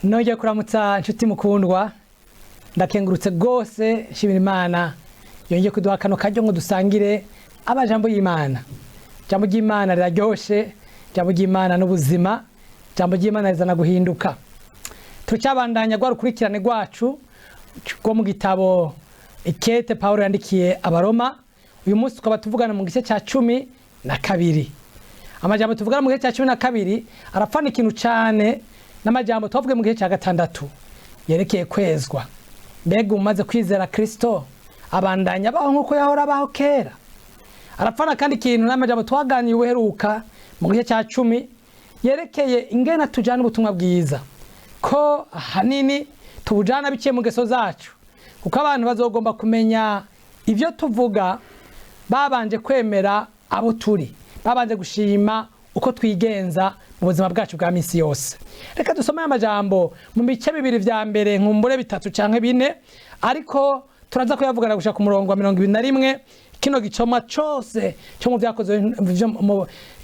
Nongeye kuramutsa inshuti mukundwa. Ndakengurutse rwose, nshimira Imana yongeye kuduha kano karyo ngo dusangire amajambo y'Imana. Ijambo ry'Imana riraryoshe, ijambo ry'Imana n'ubuzima, ijambo ry'Imana rizana guhinduka. Turacabandanya rwa rukurikirane rwacu rwo mu gitabo ikete Pawulo yandikiye Abaroma. Uyu munsi tukaba tuvugana mu gice cya 12. Amajambo tuvugana mu gice cya 12 arapfana ikintu cyane n'amajambo twavuge mu gice cya 6 yerekeye kwezwa. Mbega umaze kwizera Kristo abandanya abaho nk'uko yahora abaho kera? Arapfana kandi ikintu n'amajambo twaganiriye uheruka mu gice cya 10 yerekeye ingena tujana ubutumwa bwiza, ko ahanini tubujana biciye mu ngeso zacu, kuko abantu bazogomba kumenya ibyo tuvuga babanje kwemera abo turi, babanje gushima uko twigenza mu buzima bwacu bwa misi yose. Reka dusome aya majambo mu bice bibiri vya mbere, nkumbure bitatu canke bine, ariko turaza kuyavugana gushika ku murongo wa 21. Kino gisomwa cose cyo mu Vyakozwe,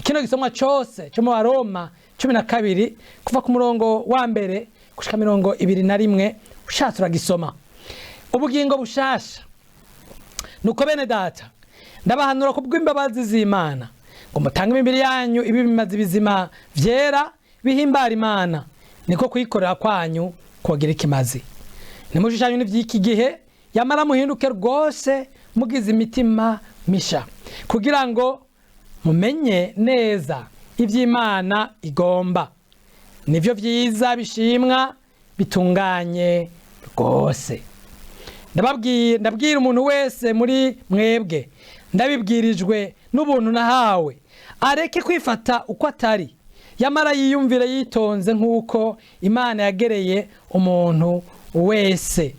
kino gisomwa cose cyo mu Baroma 12, kuva ku murongo wa 1 gushika 21, ushatse uragisoma. Ubugingo bushasha. Nuko bene data, ndabahanura kubw'imbabazi z'Imana ngo mutange imibiri yanyu ibe ibimazi bizima, vyera, bihimbara Imana, niko kuyikorera kwanyu kogira ikimazi. Nimushushanywe n'ivy'iki gihe, yamara muhinduke rwose mugize imitima misha, kugira ngo mumenye neza ivy'Imana igomba, nivyo vyiza, bishimwa, bitunganye rwose. Ndababwiye, ndabwira umuntu wese muri mwebwe, ndabibwirijwe n'ubuntu nahawe, areke kwifata uko atari, yamara yiyumvire yitonze nk'uko Imana yagereye umuntu wese.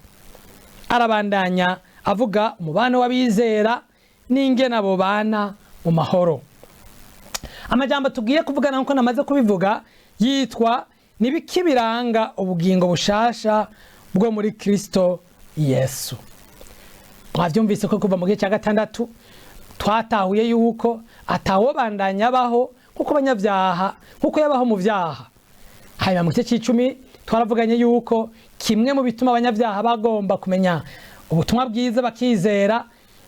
Arabandanya avuga umubano w'abizera n'ingene abo bana mu mahoro. Amajambo tugiye kuvugana, nkuko namaze kubivuga, yitwa "Nibiki biranga ubugingo bushasha bwo muri Kristo Yesu?" Mwavyumvise ko kuva mu gice cya 6 twatahuye yuko atawobandanya abaho nkuko abanyabyaha, nkuko yabaho mu vyaha. Hanyuma mu gice c'icumi twaravuganye yuko kimwe mu bituma abanyabyaha bagomba kumenya ubutumwa bwiza bakizera,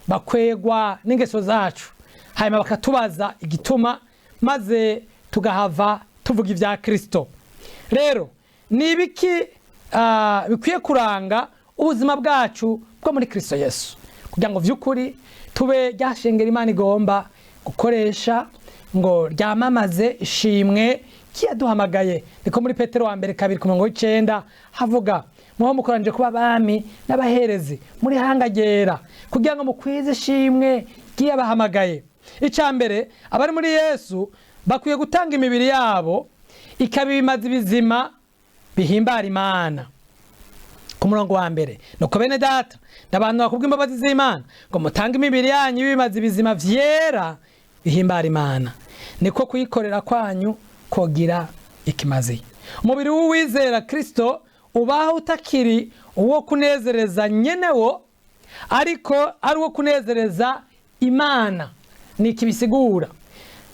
bakwegwa n'ingeso zacu, hanyuma bakatubaza igituma, maze tugahava tuvuga ibya Kristo. Rero ni ibiki bikwiye kuranga ubuzima bwacu bwo muri Kristo Yesu, kugira ngo vy'ukuri tube ryashengera Imana igomba gukoresha ngo ryamamaze ishimwe kiyaduhamagaye? Niko muri Petero wa mbere 2 ku murongo w'9 havuga: "Muho mukoranje kuba abami n'abaherezi muri hanga ryera, kugira ngo mukwize ishimwe ry'iyabahamagaye." Icya mbere, abari muri Yesu bakwiye gutanga imibiri yabo ikaba ibimazi bizima bihimbara Imana. Ku murongo wa 1: "Nuko bene data, ndabanura kubw'imbabazi z'Imana ngo mutange imibiri yanyu ibimazi bizima, vyera, bihimbara Imana, niko kuyikorera kwanyu kogira ikimazi." Umubiri w'uwizera Kristo ubaho utakiri uwo kunezereza nyenewo, ariko ari uwo kunezereza Imana. Ni ikibisigura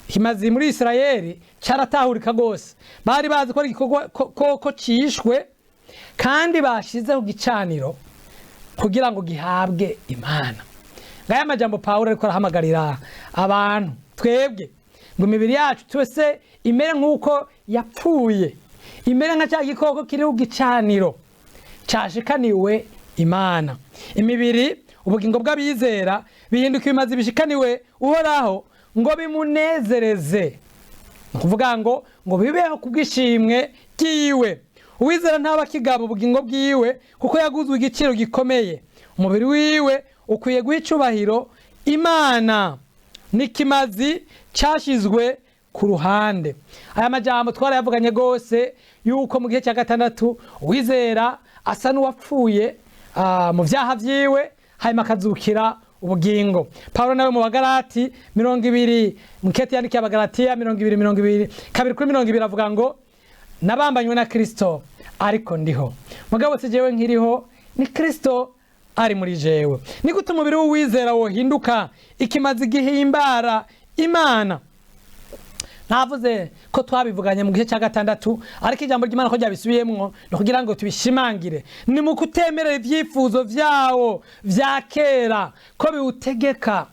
ikimazi muri Isirayeli cyaratahurika rwose. Bari bazi ko ari igikorwa koko cishwe kandi bashizeho gicaniro kugira ngo gihabwe Imana. Ngaya majambo Pawulo ariko arahamagarira abantu twebwe, ngo imibiri yacu twese imere nk'uko yapfuye, imere nka cya gikoko kiriho gicaniro cashikaniwe Imana. Imibiri, ubugingo bw'abizera bihinduka ibimazi bishikaniwe Uhoraho ngo bimunezereze, ni ukuvuga ngo bibeho kubw'ishimwe ryiwe. Uwizera ntaba akigaba ubugingo bwiwe, kuko yaguzwe igiciro gikomeye. Umubiri wiwe ukwiye guha icubahiro Imana n'ikimazi cyashyizwe ku ruhande. Aya majambo twarayavuganye rwose, yuko mu gihe cya 6 uwizera asa n'uwapfuye mu vyaha vyiwe, hanyuma akazukira ubugingo. Paulo nawe mu Bagalati 20, mukete yandikiye Abagalatiya 20, 20, 2 kuri 20, avuga ngo: "Nabambanywe na Kristo, ariko ndiho, mugabo si jewe nkiriho, ni Kristo ari muri jewe." Ni gute umubiri w'uwizera wohinduka ikimazi gihimbara Imana? Navuze ko twabivuganye mu gice cya gatandatu, ariko ijambo ry'Imana ko ryabisubiyemwo ni kugira ngo tubishimangire. Ni mu kutemerera ibyifuzo vyawo vya kera ko biwutegeka.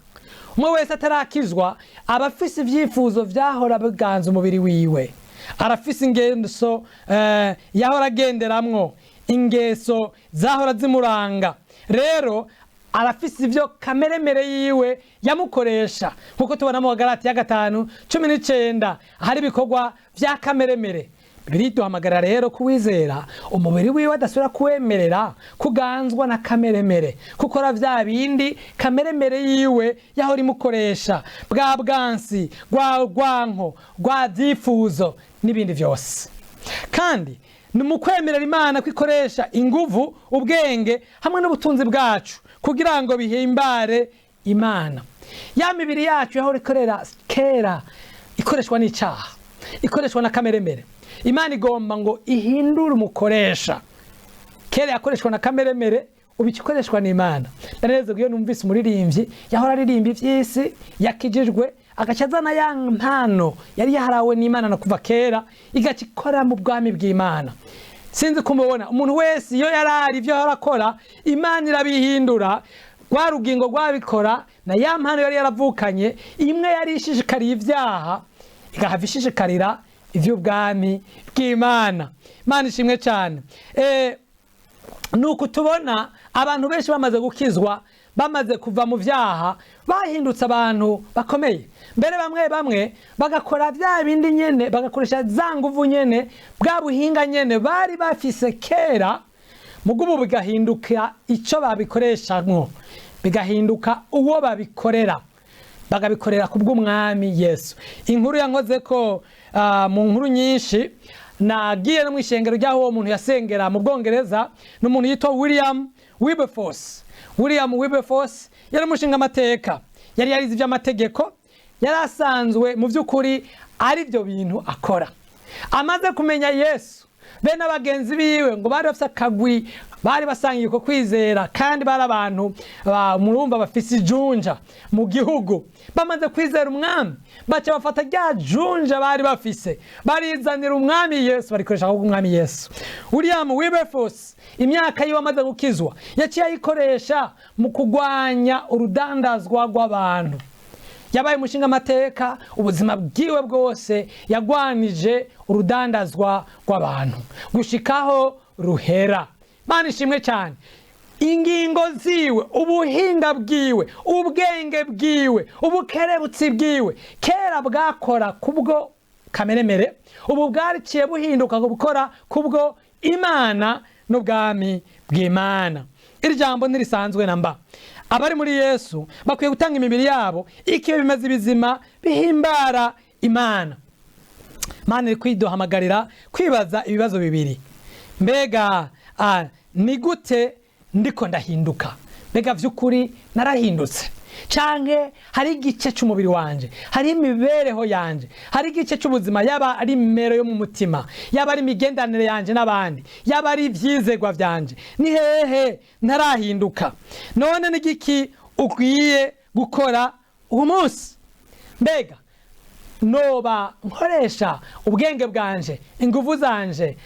Umwe wese atarakizwa aba afise ibyifuzo vyahora biganza umubiri wiwe, arafise ingeso yahora agenderamwo, ingeso zahora zimuranga. Rero arafise ibyo kameremere yiwe yamukoresha, nkuko tubona mu Bagalati ya 5:19 hari ibikorwa vya kameremere. Biriduhamagara rero kuwizera umubiri wiwe adasubira kuwemerera kuganzwa na kameremere, kukora vya bindi kameremere yiwe yahora imukoresha, bwa bwansi, rwa rwanko, rwa vyifuzo n'ibindi vyose. Kandi ni mu kwemerera Imana ko ikoresha inguvu, ubwenge hamwe n'ubutunzi bwacu kugira ngo bihimbare Imana. Ya mibiri yacu yahora ikorera kera ikoreshwa n'icaha, ikoreshwa na kameremere, Imana igomba ngo ihindure umukoresha. Kera yakoreshwa na kameremere, ubu ikoreshwa n'Imana. Ndanezerwa iyo numvise umuririmbyi yahora aririmba ivy'isi yakijijwe, agaca azana ya mpano yari yaharawe n'Imana na kuva kera, igaca ikora mu bwami bw'Imana. Sinzi kumubona umuntu wese iyo yarari ivyo yahora akora, Imana irabihindura. Rwa rugingo rwabikora na ya mpano yari yaravukanye, imwe yari ishishikariye ivyaha igahava ishishikarira ivy'ubwami bw'Imana. Imana ishimwe cyane. Nuko tubona abantu benshi bamaze gukizwa, bamaze kuva mu vyaha, bahindutse abantu bakomeye. Mbere bamwe bamwe bagakora vya bindi nyene, bagakoresha za nguvu nyene, bwa buhinga nyene bari bafise kera, mugubu bigahinduka ico babikoreshamwo, bigahinduka uwo babikorera, bagabikorera kubw'umwami Yesu. Inkuru yankoze ko mu nkuru nyinshi nagiye no mw'ishengero ry'aho uwo muntu yasengera mu Bwongereza, n'umuntu yitwa William Wilberforce. William Wilberforce yari umushinga amateka, yari yarize ivy'amategeko, yari asanzwe mu vy'ukuri ari byo bintu akora. Amaze kumenya Yesu, be n'abagenzi biwe ngo bari bafise akagwi, bari basangiye uko kwizera, kandi bari abantu murumva bafise ijunja mu gihugu. Bamaze kwizera umwami, baca bafata rya junja bari bafise, barizanira umwami Yesu, barikoresha ahubwo umwami Yesu. William Wilberforce imyaka yiwe amaze gukizwa yaciye ayikoresha mu kugwanya urudandazwa rw'abantu. Yabaye umushinga amateka, ubuzima bwiwe bwose yagwanije urudandazwa rw'abantu gushikaho ruhera. Imana ishimwe cyane. Ingingo ziwe, ubuhinga bwiwe, ubwenge bwiwe, ubukerebutsi bwiwe kera bwakora kubwo kameremere, ubu bwariciye buhinduka gukora kubwo Imana n'ubwami bw'Imana. Iri jambo ntirisanzwe na mba. Abari muri Yesu bakwiye gutanga imibiri yabo ikibe bimeze bizima bihimbara Imana. Imana iri kwiduhamagarira kwibaza ibibazo bibiri. Mbega ni gute ndiko ndahinduka? Mbega vy'ukuri narahindutse? Canke hari igice c'umubiri wanje, hari imibereho yanje, hari igice c'ubuzima, yaba ari imero yo mu mutima, yaba ari imigenderanire yanje n'abandi, yaba ari ivyizegwa vyanje, ni hehe ntarahinduka? None ni giki ukwiye gukora uyu munsi? Mbega noba nkoresha ubwenge bwanje, inguvu zanje,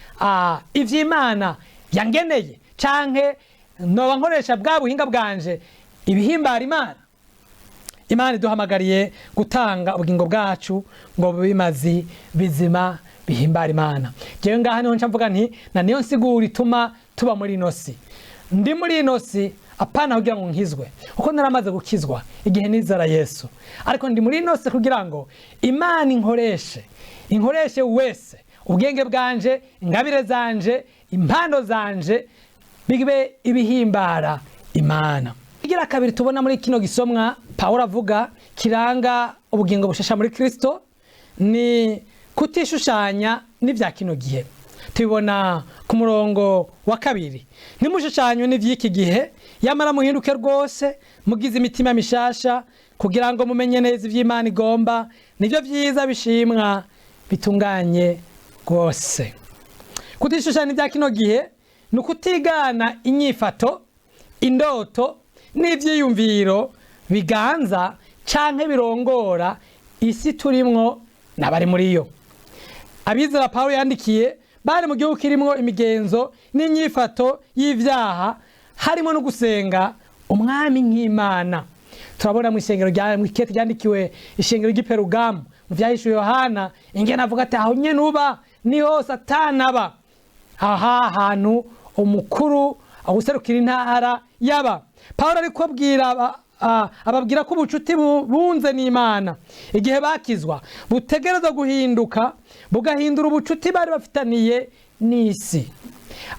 ivy'Imana yangeneye, canke noba nkoresha bwa buhinga bwanje ibihimbara Imana? Imana iduhamagariye gutanga ubugingo bwacu ngo bimazi bizima bihimbara Imana. Jewe ngaha niho nca mvuga nti na niyo nsigura ituma tuba muri ino si. Ndi muri ino si apana kugira ngo nkizwe, kuko naramaze gukizwa igihe nizera Yesu, ariko ndi muri ino si kugira ngo Imana inkoreshe, inkoreshe wese ubwenge bwanje, ingabire zanje, impano zanje, bibe ibihimbara Imana. Igira kabiri tubona muri kino gisomwa Pawulo avuga kiranga ubugingo bushasha muri Kristo ni kutishushanya n'ivya kino gihe. Tubibona ku murongo wa 2. Ntimushushanywe n'ivy'iki gihe, yamara muhinduke rwose, mugize imitima mishasha, kugira ngo mumenye neza ivy'Imana igomba, nivyo vyiza bishimwa bitunganye rwose. Kutishushanya n'ivya kino gihe ni ukutigana inyifato, indoto n'ivyiyumviro biganza canke birongora isi turimwo N'abari muri yo. Abizera Pawulo yandikiye bari mu gihugu kirimwo imigenzo n'inyifato y'ivyaha, harimo no gusenga umwami nk'Imana. Turabona mu isengero rya mu ikete ryandikiwe ishengero ry'i Perugamu mu Vyahishuwe Yohana, ingene avuga ati: "Aho nyene uba niho Satani aba." Aha hantu umukuru awuserukira intara yaba. Pawulo ariko abwira ababwira ko ubucuti bunze n'Imana igihe bakizwa butegerezwa guhinduka, bugahindura ubucuti bari bafitaniye n'isi.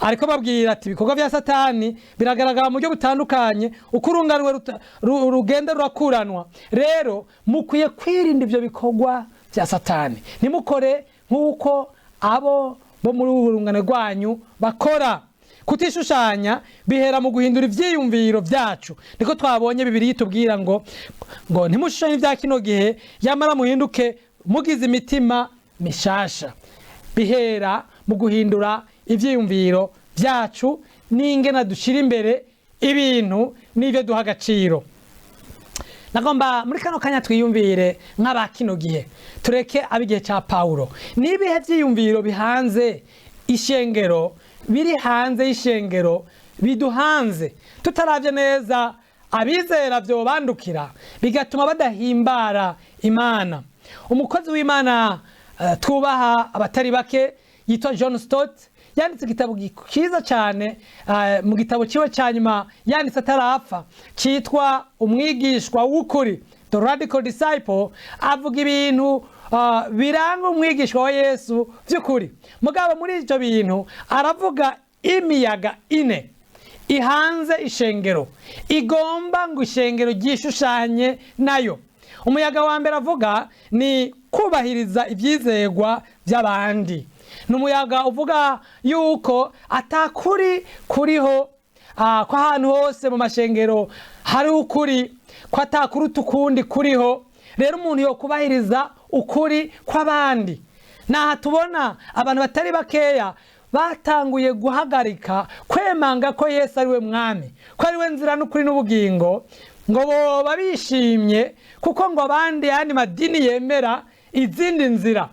Ariko babwira ati: ibikorwa vya Satani biragaragara mu buryo butandukanye uko urunganwe rugenda rurakuranwa. Rero mukwiye kwirinda ivyo bikorwa vya Satani, ntimukore nk'uko abo bo muri uru rungano rwanyu bakora. Kutishushanya bihera mu guhindura ivyiyumviro vyacu. Niko twabonye Bibiliya itubwira ngo ntimushushanye ibya kino gihe, yamara muhinduke mugize imitima mishasha. Bihera mu guhindura ivyiyumviro vyacu n'ingena dushira imbere ibintu n'ivyo duha agaciro. Nagomba muri kano kanya twiyumvire nk'aba kino gihe, tureke ab'igihe cya Pawulo. N'ibihe vyiyumviro bihanze ishengero, biri hanze y'ishengero, biduhanze? Tutaravye neza, abizera vyobandukira, bigatuma badahimbara Imana. Umukozi w'Imana twubaha abatari bake yitwa John Stott yanditse igitabo cyiza cyane. Mu gitabo ciwe cya nyuma yanditse atarapfa cyitwa Umwigishwa w'Ukuri, The Radical Disciple, avuga ibintu biranga umwigishwa wa Yesu by'ukuri. Mugabo muri ibyo bintu aravuga imiyaga ine ihanze ishengero, igomba ngo ishengero ryishushanye nayo. Umuyaga wa mbere avuga ni kubahiriza ibyizerwa by'abandi. Ni umuyaga uvuga yuko atakuri kuriho, ko ahantu hose mu mashengero hari ukuri, ko atakuruta ukundi kuriho. Rero umuntu yo kubahiriza ukuri kw'abandi. Naha tubona abantu batari bakeya batanguye guhagarika kwemanga ko Yesu ari we mwami, ko ari we nzira n'ukuri n'ubugingo, ngo boba bishimye kuko ngo abandi yandi madini yemera izindi nzira.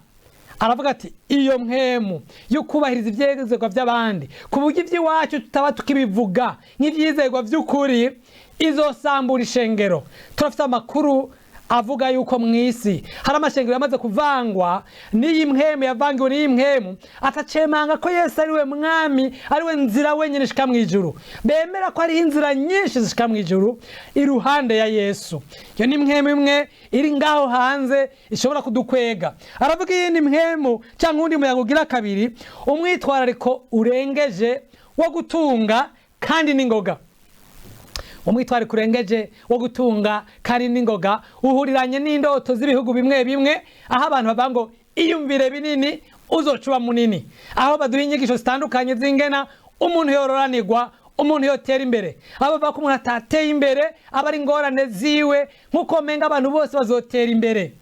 Aravuga ati: iyo mpwemu yo kubahiriza ibyizerwa by'abandi, ku buryo iby'iwacu tutaba tukibivuga nk'ibyizerwa by'ukuri, izosambura ishengero. Turafite amakuru avuga yuko mu isi hari amashengero yamaze kuvangwa n'iyi mpwemu, yavangiwe n'iyi mpwemu, atacemanga ko Yesu ari we mwami, ari we nzira wenyine ishika mu ijuru. Bemera ko hariho inzira nyinshi zishika mu ijuru iruhande ya Yesu. Iyo ni mpwemu imwe iri ngaho hanze ishobora kudukwega. Aravuga iyindi mpwemu cyangwa undi muyaga ugira kabiri: umwitwarariko urengeje wo gutunga kandi n'ingoga. Umwitwarariko urengeje wo gutunga kandi n'ingoga uhuriranye n'indoto z'ibihugu bimwe bimwe, aho abantu bavuga ngo iyumvire binini uzoca uba munini, aho baduha inyigisho zitandukanye z'ingena umuntu yororanirwa, umuntu yotera imbere, aho bavuga ko umuntu atateye imbere aba ari ingorane ziwe, nk'uko menga abantu bose bazotera imbere.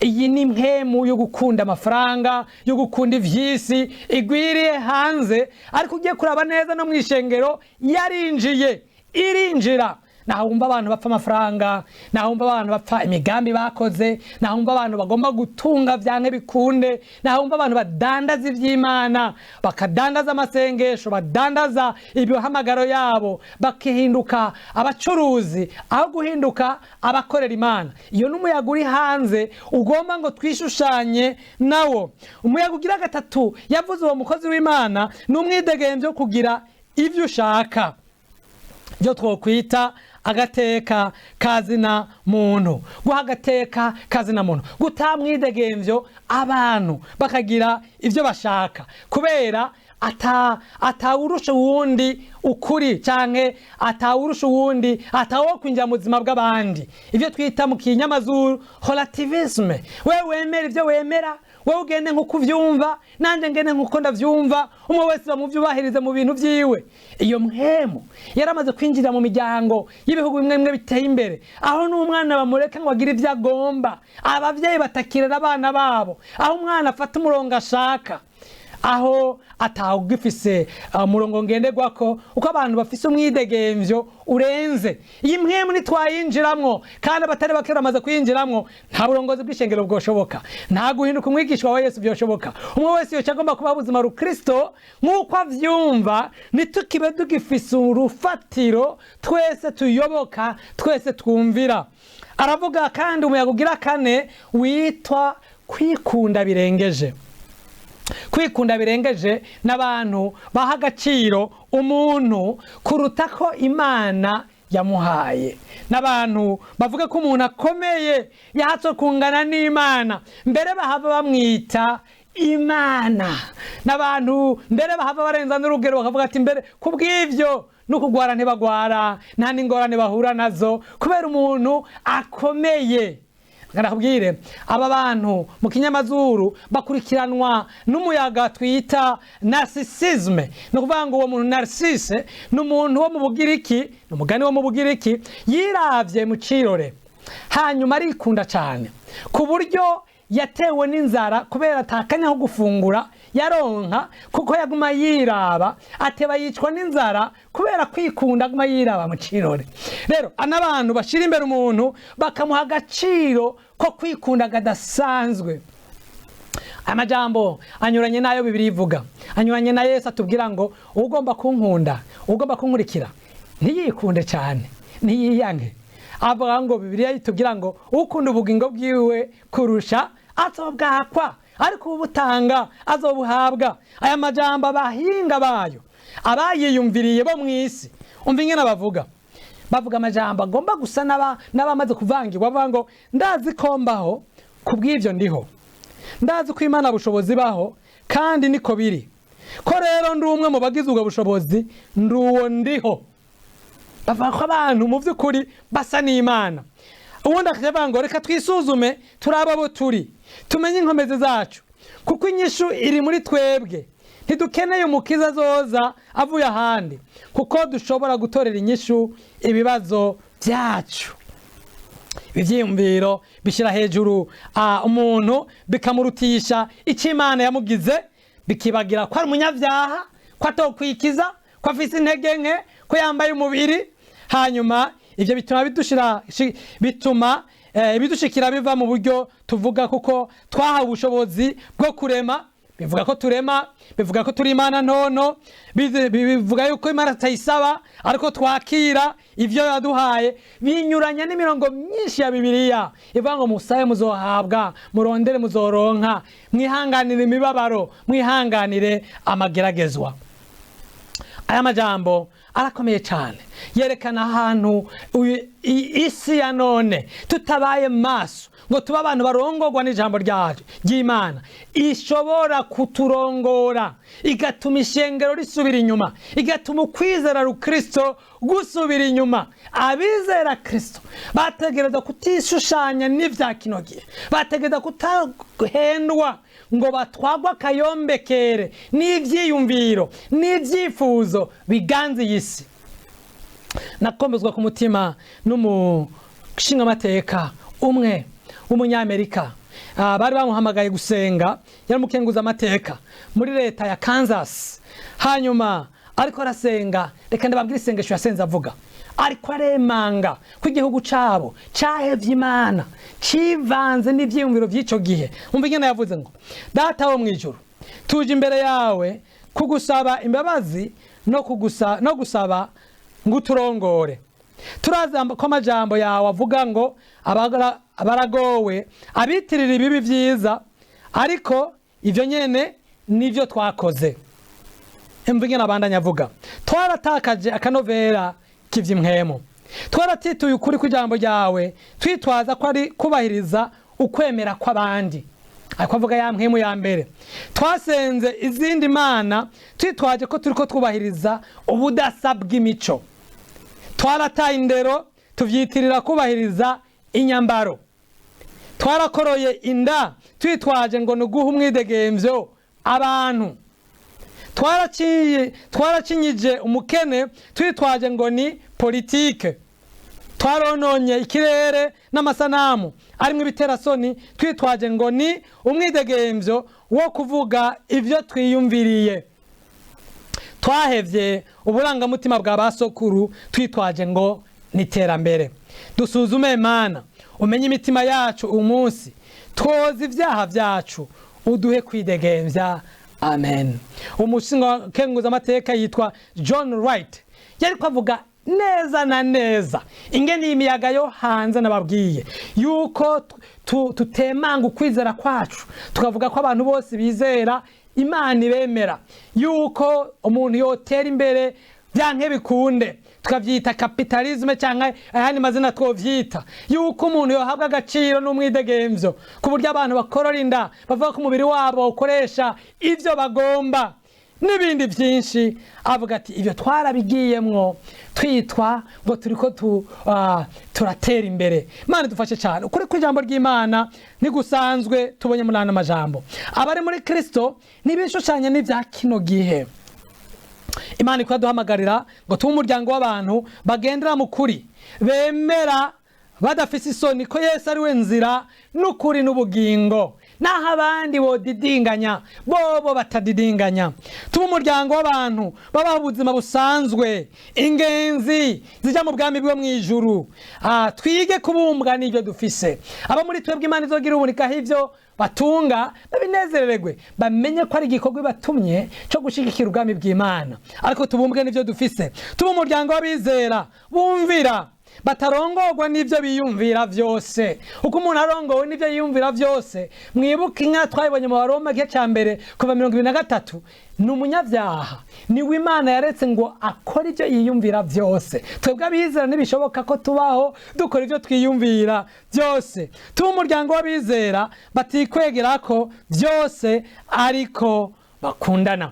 Iyi ni mpwemu yo gukunda amafaranga, yo gukunda ivy'isi, igwiriye hanze, ariko ugiye kuraba neza no mu ishengero yarinjiye, irinjira. Naho wumva abantu bapfa amafaranga, naho wumva abantu bapfa imigambi bakoze, naho wumva abantu bagomba gutunga vyanke bikunde, naho wumva abantu badandaza ivy'Imana, bakadandaza amasengesho, badandaza ibihamagaro yabo, bakihinduka abacuruzi aho guhinduka abakorera Imana. Iyo n'umuyaga uri hanze ugomba ngo twishushanye nawo. Umuyaga ugira gatatu yavuze uwo mukozi w'Imana ni umwidegemvyo wo kugira ivyo ushaka, byo twokwita agateka kazina muntu. Guha agateka kazina muntu, gutamwidegemvyo abantu bakagira ivyo bashaka, kubera atawurusha uwundi ukuri, canke atawurusha uwundi, atawo kwinjira mu buzima bw'abandi, ivyo twita mu kinyamazuru relativisme. Wewe wemera ivyo wemera, wewe ugende nk'uko uvyumva, nanje ngende nk'uko ndavyumva, umwe wese bamuvyubahirize mu bintu vyiwe. Iyo mpwemu yaramaze kwinjira mu miryango y'ibihugu bimwe bimwe biteye imbere, aho n'umwana bamureka ngo agire ivyo agomba, abavyeyi batakirera abana babo, aho umwana afata umurongo ashaka. Aho atawugifise umurongo ngenderwako, uko abantu bafise umwidegemvyo urenze. Iyi mpwemu ntitwayinjiramwo, kandi abatari bake bamaze kuyinjiramwo, nta burongozi bw'ishengero bwoshoboka, nta guhinduka umwigishwa wa Yesu byoshoboka. Umwe wese yoca agomba kubaho ubuzima rukristo nk'uko avyumva. Ntitukibe tugifise urufatiro twese tuyoboka, twese twumvira. Aravuga kandi umuyaga ugira kane witwa kwikunda birengeje. Kwikunda birengeje n'abantu baha agaciro umuntu kuruta ko Imana yamuhaye, n'abantu bavuga ko umuntu akomeye, yahatswe kungana n'Imana, mbere bahava bamwita Imana, n'abantu mbere bahava barenza n'urugero bakavuga ati mbere kubw'ibyo no kugwara ntibagwara, nta n'ingorane bahura nazo kubera umuntu akomeye. Ndakubwire, aba bantu mu kinyamazuru bakurikiranwa n'umuyaga twita narcissisme. Ni ukuvuga ngo uwo muntu Narcisse ni umuntu wo mu Bugiriki, ni umugani wo mu Bugiriki, yiravye mu cirore hanyuma arikunda cyane ku buryo yatewe n'inzara kubera atakanya ko gufungura yaronka, kuko yaguma yiraba, ateba yicwa n'inzara kubera kwikunda, aguma yiraba mu cirore. Rero n'abantu bashira imbere umuntu, bakamuha agaciro ko kwikunda kadasanzwe. Amajambo anyuranye n'ayo Bibiliya ivuga, anyuranye na Yesu atubwira ngo ugomba kunkunda, ugomba kunkurikira, ntiyikunde cyane, ntiyiyanke. Avuga ngo Bibiliya itubwira ngo ukunda ubugingo bwiwe kurusha azobwakwa, ariko ubutanga azobuhabwa. Aya majambo abahinga bayo, abayiyumviriye bo mu isi, umva ingene bavuga. Bavuga amajambo agomba gusa n'abamaze kuvangirwa. Bavuga ngo ndazi ko mbaho, kubw'ibyo ndiho, ndazi ko Imana bushobozi baho, kandi niko biri, ko rero ndi umwe mu bagize ubwo bushobozi, ndi uwo ndiho. Bavuga ko abantu mu by'ukuri basa n'Imana. Ubundi akavuga ngo reka twisuzume, turabe abo turi, tumenye inkomezi zacu, kuko inyishu iri muri twebwe. Ntidukeneye umukiza azoza avuye ahandi, kuko dushobora gutorera inyishu ibibazo byacu. Ibyiyumviro bishyira hejuru umuntu, bikamurutisha icyo Imana yamugize, bikibagira ko ari umunyabyaha, ko atokwikiza, ko afise intege nke, ko yambaye umubiri. Hanyuma ibyo bituma bidushira bituma ibidushikira biva mu buryo tuvuga, kuko twahawe ubushobozi bwo kurema. Bivuga ko turema, bivuga ko turi Imana ntono, bivuga yuko Imana tutayisaba ariko twakira ivyo yaduhaye. Binyuranya n'imirongo myinshi ya Bibiliya ivuga ngo musabe muzohabwa, murondere muzoronka, mwihanganire imibabaro, mwihanganire amageragezwa. Aya majambo arakomeye cyane, yerekana ahantu isi ya none, tutabaye maso ngo tube abantu barongorwa n'ijambo ryacu ry'Imana, ishobora kuturongora igatuma ishengero risubira inyuma, igatuma ukwizera rukristo gusubira inyuma. Abizera Kristo bategereza kutishushanya n'ivya kino gihe, bategereza kutahendwa ngo batwagwe akayombekere n'ivyiyumviro n'ivyifuzo biganza iyi si. Nakomezwa ku mutima n'umushingamateka umwe w'umunyamerika. Bari bamuhamagaye gusenga, yari umukenguza amateka muri leta ya Kansas. Hanyuma ariko arasenga, reka ndababwire isengesho yasenze avuga, ariko aremanga ko igihugu cabo cahevye Imana, civanze n'ivyiyumviro vy'ico gihe. Umva ingene yavuze ngo: "Data wo mw'ijuru, tuje imbere yawe kugusaba imbabazi no gusaba ngo uturongore. Turazi ko amajambo yawe avuga ngo abaragowe abitirira ibibi vyiza, ariko ivyo nyene nivyo twakoze." Imva ingene abandanya avuga: "Twaratakaje akanovera k'ivy'impwemu, twaratituye ukuri kw'ijambo ryawe, twitwaza ko ari kubahiriza ukwemera kw'abandi." Ariko avuga ya mpwemu ya mbere. "Twasenze izindi mana twitwaje ko turiko twubahiriza ubudasa bw'imico. Twarataye indero tuvyitirira kubahiriza inyambaro. Twarakoroye inda twitwaje ngo ni uguha umwidegemvyo abantu. Twaracinyije umukene twitwaje ngo ni politike." Twarononye ikirere n'amasanamu arimo ibiterasoni, twitwaje ngo ni umwidegemvyo wo kuvuga ibyo twiyumviriye. Twahevye uburangamutima bwa basokuru, twitwaje ngo ni iterambere. Dusuzume, Mana, umenye imitima yacu umunsi, twoza ibyaha byacu, uduhe kwidegemvya. Amen. Umushinga amateka yitwa John Wright yari avuga neza na neza ingene iyi miyaga yo hanze nababwiye yuko tutemanga ukwizera kwacu, tukavuga ko abantu bose bizera Imana ibemera, yuko umuntu yotera imbere byanke bikunde, tukavyita capitalisme cyangwa ayandi mazina twovyita, yuko umuntu yohabwa agaciro n'umwidegemvyo, ku buryo abantu bakorora inda, bavuga ko umubiri wabo ukoresha ivyo bagomba n'ibindi byinshi. Avuga ati ibyo twarabigiyemwo twitwa ngo turiko turatera imbere. Imana idufashe cyane. Ukuri kw'ijambo ry'Imana ntigusanzwe tubonye muri ano majambo. Abari muri Kristo ntibishushanya n'ibya kino gihe. Imana ikuduhamagarira ngo tube umuryango w'abantu bagendera mu kuri, bemera badafise isoni ko Yesu ari we nzira n'ukuri n'ubugingo, naho abandi bodidinganya, bobo batadidinganya. Tube umuryango w'abantu babaho ubuzima busanzwe, ingenzi zijya mu bwami bwo mu ijuru. Twige kubumbwa n'ibyo dufise. Abo muri twebwe Imana izogira ubunikaho ivyo batunga babinezerererwe, bamenye ko ari igikorwa batumye cyo gushigikira ubwami bw'Imana, ariko tubumbwe n'ibyo dufise. Tube umuryango w'abizera bumvira, batarongorwa n'ibyo biyumvira vyose. Uko umuntu arongowe n'ibyo yiyumvira vyose, mwibuke inka twayibonye mu Baroma igice ca mbere kuva 23, ni umunyabyaha, niwe Imana yaretse ngo akore ibyo yiyumvira vyose. Twebwe abizera ntibishoboka ko tubaho dukora ibyo twiyumvira byose. Tube umuryango w'abizera batikwegera ko byose, ariko bakundana.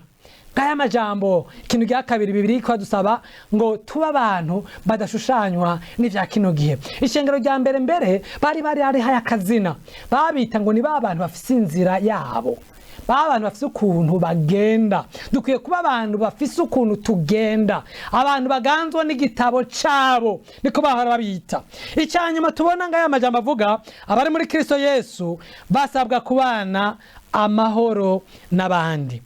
Ngaya majambo, ikintu gya kabiri Bibiri ko dusaba ngo tuba abantu badashushanywa n'ivya kino gihe. Ishengero rya mbere mbere bari bari ari haya kazina, babita ngo ni ba bantu bafise inzira yabo, ba bantu bafise ukuntu bagenda. Dukwiye kuba abantu bafise ukuntu tugenda, abantu baganzwa n'igitabo cabo, niko bahora babita. Icyanyuma tubona ngaya majambo avuga abari muri Kristo Yesu basabwa kubana amahoro n'abandi.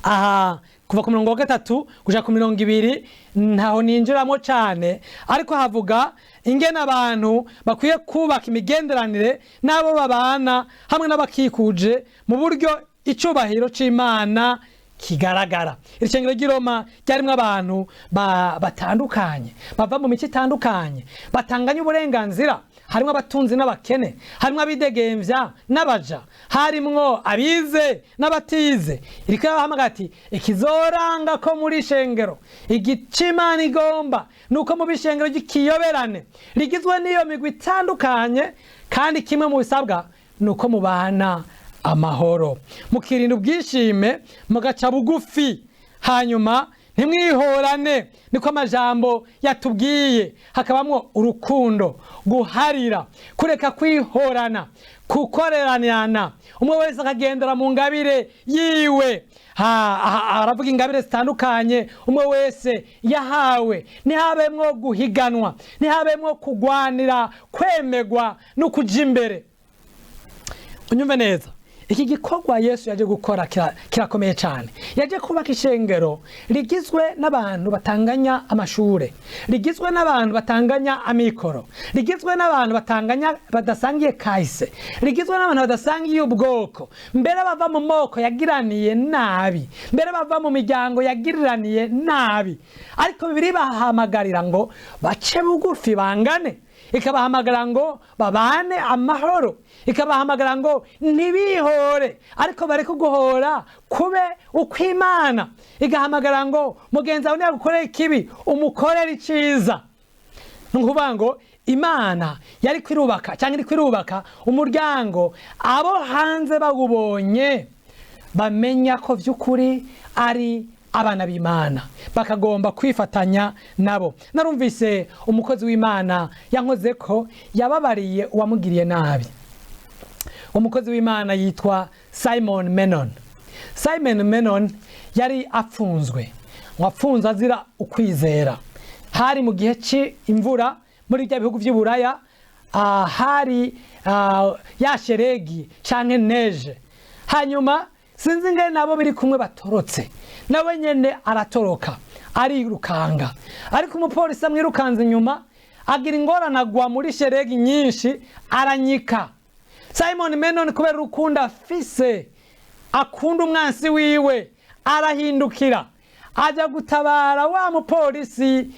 Aha kuva ku 30 kuja ku 20 ntaho ninjiramo cyane, ariko havuga ingene abantu bakwiye kubaka imigenderanire n'abo babana hamwe n'abakikuje mu buryo icubahiro c'Imana kigaragara. Iri shengero ry'i Roma ryarimwo abantu batandukanye, bava mu mico itandukanye, batanganya uburenganzira. Harimwo abatunzi n'abakene, harimwo abidegemvya n'abaja, harimwo abize n'abatize. Iriko yabahamagara ati ikizoranga ko muri shengero igicimana igomba nuko mu bishengero ry'ikiyoberane rigizwe n'iyo migwi itandukanye, kandi kimwe mu bisabwa nuko mubana amahoro, mukirinda ubwishime, mugaca bugufi, hanyuma ntimwihorane. Niko amajambo yatubwiye. Hakabamwo urukundo, guharira, kureka kwihorana, kukoreranirana, umwe wese akagendera mu ngabire yiwe. Aravuga ingabire zitandukanye umwe wese yahawe. Ntihabemwo guhiganwa, ntihabemwo kugwanira kwemegwa no kuja imbere. Unyumve neza, iki gikorwa Yesu yaje gukora kirakomeye cyane. Yaje kubaka ishengero rigizwe n'abantu batanganya amashure, rigizwe n'abantu batanganya amikoro, rigizwe n'abantu batanganya badasangiye kahise, rigizwe n'abantu badasangiye ubwoko, mbere bava mu moko yagiraniye nabi, mbere bava mu miryango yagiriraniye nabi. Ariko Bibiri bahamagarira ngo bace bugufi bangane, ikabahamagara ngo babane amahoro, ikabahamagara ngo ntibihore, ariko bareke guhora kube ukwimana, igahamagara ngo mugenzi wawe niyagukorera ikibi umukorere iciza. Ni ukuvuga ngo Imana yari kwirubaka cyangwa iri kwirubaka umuryango abo hanze bawubonye bamenya ko vy'ukuri ari abana b'Imana, bakagomba kwifatanya nabo. Narumvise umukozi w'Imana yankoze ko yababariye uwamugiriye nabi. Umukozi w'Imana yitwa Simon Menon. Simon Menon yari apfunzwe, ngo apfunzwe azira ukwizera. Hari mu gihe c'imvura Muri bya bihugu vy'Iburaya hari ya sheregi canke neje. Hanyuma sinzi ingene nabo biri kumwe batorotse, nawe nyene aratoroka arirukanga, ariko umupolisi amwirukanze inyuma agira ingorane, agwa muri sheregi nyinshi aranyika. Simon Menon, kubera urukundo afise, akunda umwansi wiwe, arahindukira aja gutabara wa mupolisi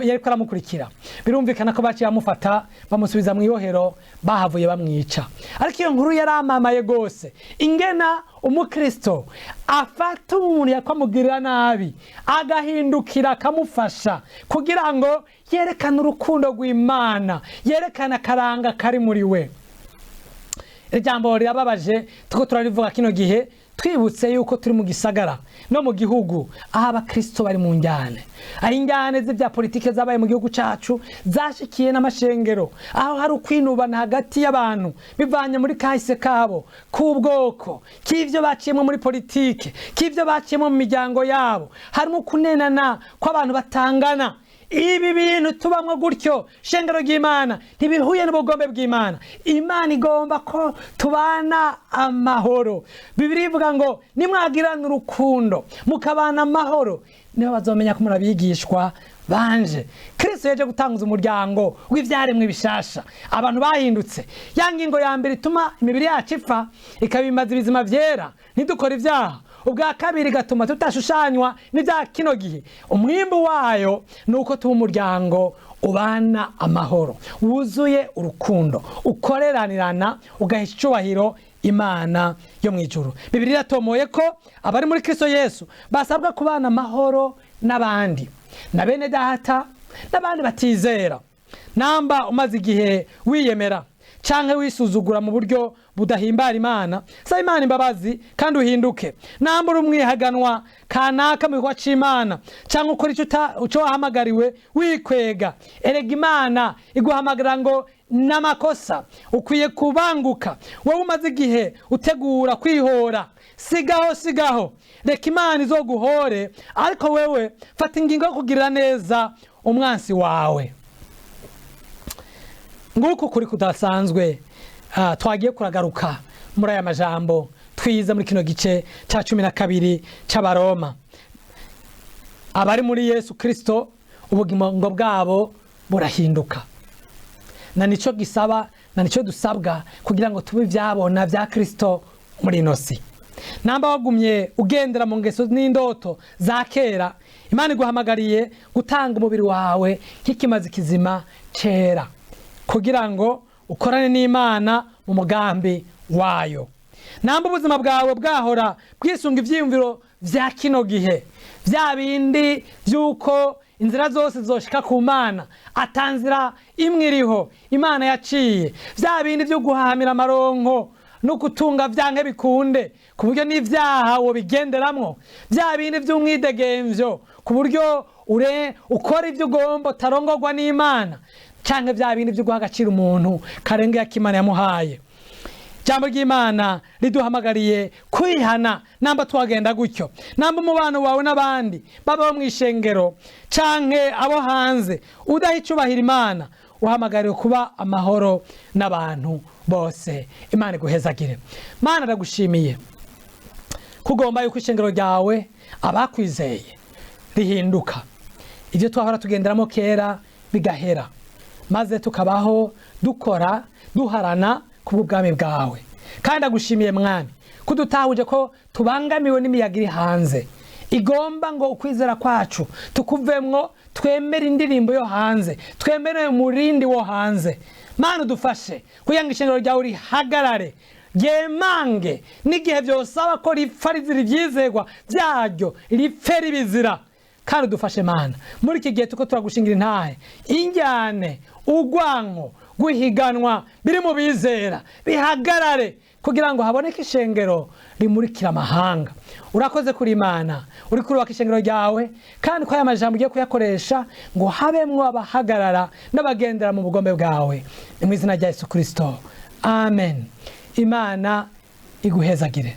yariko aramukurikira. Birumvikana ko baciye bamufata bamusubiza mu ibohero, bahavuye bamwica. Ariko iyo nkuru yaramamaye gose, ingena umukristo afata umuntu yakwamugirira nabi agahindukira akamufasha kugira ngo yerekane urukundo rw'Imana, yerekane akaranga kari muri we. Iri jambo rirababaje, tuko turarivuga kino gihe twibutse yuko turi mu gisagara no mu gihugu aho abakristo bari mu njyane, aho injyane z'ibya politike zabaye mu gihugu cacu zashikiye n'amashengero, aho hari ukwinubana hagati y'abantu bivanye muri kahise kabo k'ubwoko, k'ivyo baciyemo muri politike, k'ivyo baciyemo mu miryango yabo, harimo kunenana kw'abantu batangana. Ibi bintu tubamwo gutyo, shengero ry'Imana, ntibihuye n'ubugombe bw'Imana. Imana igomba ko tubana amahoro. Bibiliya ivuga ngo nimwagirana urukundo mukabana amahoro, niho bazomenya ko muri abigishwa banje. Kristo yaje gutanguza umuryango w'ivyaremwe bishasha, abantu bahindutse. Ya ngingo ya mbere ituma imibiri yacu ipfa ikabimaza ibizima vyera, ntidukore ivyaha. Ubwa kabiri gatuma tutashushanywa n'ibya kino gihe. Umwimbu wayo nuko tuba umuryango ubana amahoro, wuzuye urukundo, ukoreranirana, ugaha icubahiro Imana yo mu ijuru. Bibiliya iratomoye ko abari muri Kristo Yesu basabwa kubana amahoro n'abandi, na bene data n'abandi batizera. Namba umaze igihe wiyemera canke wisuzugura mu buryo budahimbara Imana, saba Imana imbabazi kandi uhinduke. Namba uri umwihaganwa kanaka mu gikorwa c'Imana canke ukora ico wahamagariwe wikwega, erega Imana iguhamagara ngo n'amakosa ukwiye kubanguka. Wowe umaze igihe utegura kwihora, sigaho sigaho, reka Imana izoguhore, ariko wewe fata ingingo yo kugirira neza umwansi wawe. Nguko kuri kudasanzwe twagiye kuragaruka muri aya majambo twize muri kino gice ca 12 c'Abaroma. Abari muri Yesu Kristo ubugingo bwabo burahinduka, na nico gisaba na nico dusabwa kugira ngo tube ivyabona vya Kristo muri ino si. Namba wagumye ugendera mu ngeso n'indoto za kera, Imana iguhamagariye gutanga umubiri wawe nk'ikimazi kizima cera, kugira ngo ukorane n'Imana mu mugambi wayo. Namba ubuzima bwawe bwahora bwisunga ivyiyumviro vya kino gihe, vya bindi vy'uko inzira zose zoshika ku Mana, atanzira imwe iriho Imana yaciye, vya bindi vyo guhahamira amaronko no gutunga vyanke bikunde, ku buryo n'ivyaha wobigenderamwo, vya bindi vy'umwidegemvyo, ku buryo ukora ivyo ugomba utarongorwa n'Imana, canke vya bindi vyo guha agaciro umuntu karenge yakimana yamuhaye. Jambo ry'Imana riduhamagariye kwihana namba twagenda gutyo. Namba umubano wawe n'abandi baba bo mw'ishengero canke abo hanze udaha icubahiro Imana, uhamagariwe kuba amahoro n'abantu bose. Imana iguhezagire. Mana, ndagushimiye kugomba yuko ishengero ryawe abakwizeye rihinduka, ivyo twahora tugenderamo kera bigahera, maze tukabaho dukora duharana kubw'ubwami bwawe. Kandi ndagushimiye Mwami kudutahuje ko tubangamiwe n'imiyaga iri hanze igomba ngo ukwizera kwacu tukuvemwo, twemere indirimbo yo hanze, twemere umurindi wo hanze. Mana udufashe kugira ngo ishengero ryawe rihagarare ryemange, n'igihe vyosaba ko ripfa rizira ivyizegwa vyaryo, ripfe ribizira. Kandi udufashe Mana muri iki gihe tuko turagushingira intahe, injyane, urwanko, guhiganwa biri mu bizera bihagarare, kugira ngo haboneke ishengero rimurikira amahanga. Urakoze kuri Imana uri kurubaka ishengero ryawe, kandi ko aya majambo ugiye kuyakoresha ngo habemwo abahagarara n'abagendera mu bugombe bwawe. Ni mu izina rya Yesu Kristo, amen. Imana iguhezagire.